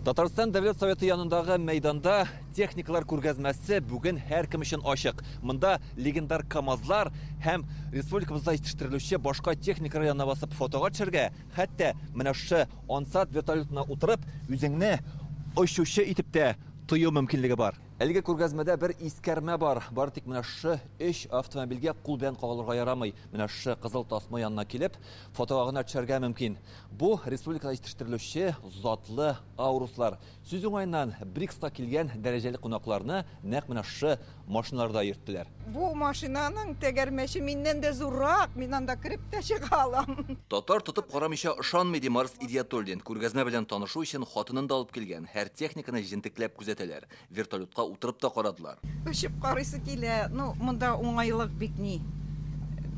Татарстан Дәүләт Советы янындагы мәйданда техникалар күргәзмәсе бүген һәркем өчен ачык. Монда легендар КАМАЗлар һәм республикабызда җитештерелүче башка техникалар янына басып фотога төшәргә, хәтта менә шушы Ансат вертолетына утырып, үзеңне очучы итеп тә тою мөмкинлеге бар. Әлеге күргәзмәдә бер искәрмә бар. Бары тик менә шушы өч автомобильгә кул белән кагылырга ярамый. Менә шушы кызыл тасма янына килеп, фотога гына төшәргә мөмкин. Бу республикада җитештерелүче затлы Ауруслар. Сүз уңаеннан, БРИКСка килгән дәрәҗәле кунакларны нәкъ менә шушы машиналарда йөрттеләр. Бу машинаның тәгәрмәче миннән дә зуррак, мин анда кереп тә чыга алам. Татар тотып карамыйча ышанмый, ди Марс Идиатуллин. Күргәзмә белән танышу өчен хатынын да алып килгән. Һәр техниканы җентекләп күзәтәләр. Вертолетка утырып та карадылар. Очып карыйсы килә. Ну, монда уңайлык бик ни.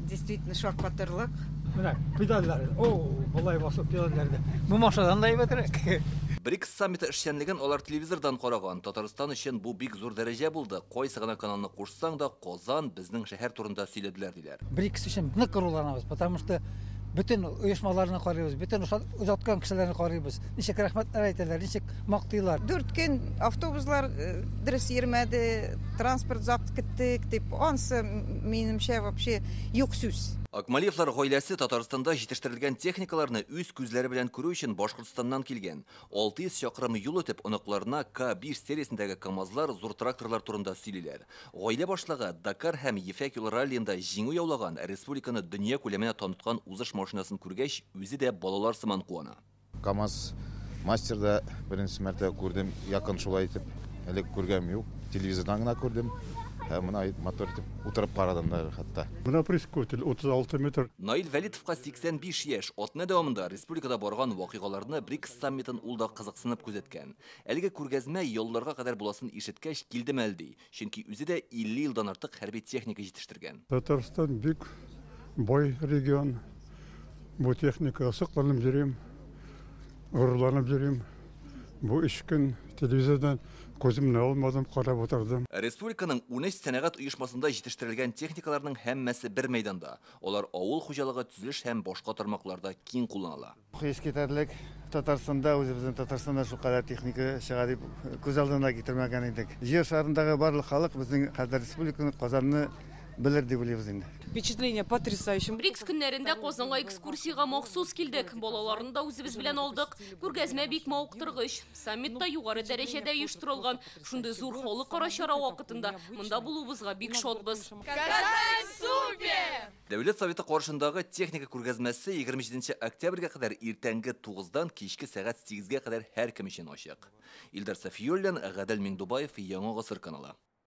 Действительно шаккатырлык. Менә педальләр. О, болай басып педальләрне. Бу машинадан да әйбәтрәк. БРИКС саммиты эшчәнлеген алар телевизордан караган. Татарстан өчен бу бик зур дәрәҗә булды. Кайсы гына каналны кушсаң да, Казан, безнең шәһәр турында сөйләделәр, диләр. БРИКС өчен нык горурланабыз, потому что бөтен оешмаларны карыйбыз, бөтен озаткан кешеләрне карыйбыз. Ничек рәхмәтләр әйтәләр, ничек мактыйлар. 4 көн автобуслар дөрес йөрмәде, транспорт озак көттек дип, ансы, минемчә, вообще юк сүз. Акмалиевлар гаиләсе Татарстанда җитештерелгән техникаларны үз күзләре белән күрү өчен Башкортстаннан килгән. 600 чакрым юл үтеп, оныкларына К5 сериясендәге КАМАЗлар, зур тракторлар турында сөйлиләр. Гаилә башлыгы Дакар һәм Ефәк юлы раллиенда җиңү яулаган, республиканы дөнья күләменә таныткан узыш машинасын күргәч, үзе дә балалар сыман куана. КАМАЗ мастерда беренче мәртәбә күрдем, якын шулай итеп, элек күргәнем юк, телевизордан гына күрдем. Һәм менә мотор итеп утырып карадым да хәтта. Менә прискотель 36 метр. Наил Вәлитовка 85 яшь. Атна дәвамында республикада барган вакыйгаларны БРИКС саммитын ул да кызыксынып күзәткән. Әлеге күргәзмә ялларга кадәр буласын ишеткәч килдем әле ди. Чөнки үзе дә 50 елдан артык хәрби техника җитештергән. Татарстан бик бай регион. Бу техника сокланып йөрим, горурланып йөрим. Бу өч көн телевизордан күземне алмадым, карап утырдым. Республиканың 13 сәнәгать оешмасында җитештерелгән техникаларның һәммәсе бер мәйданда. Алар авыл хуҗалыгы, төзелеш һәм башка тармакларда киң кулланыла. Искитәрлек Татарстанда, үзебезнең Татарстанда шулкадәр техника чыга дип күз алдына китермәгән идек. Җир шарындагы барлык халык безнең хәзер республиканы, Казанны белер дип уйлыйбыз инде. Впечатление потрясающее. БРИКС көннәрендә Казанга экскурсиягә махсус килдек. Балаларны да үзебез белән алдык. Күргәзмә бик мавыктыргыч. Саммит та югары дәрәҗәдә оештырылган. Шундый зур халыкара чара вакытында монда булуыбызга бик шатбыз. Казань супер! Дәүләт Советы каршындагы техника күргәзмәсе 27 октябрьгә кадәр иртәнге 9-дан кичке сәгать 8-гә кадәр һәркем өчен ачык. Илдар Сафиуллин, Гадел Миңдубаев, Яңа Гасыр каналы.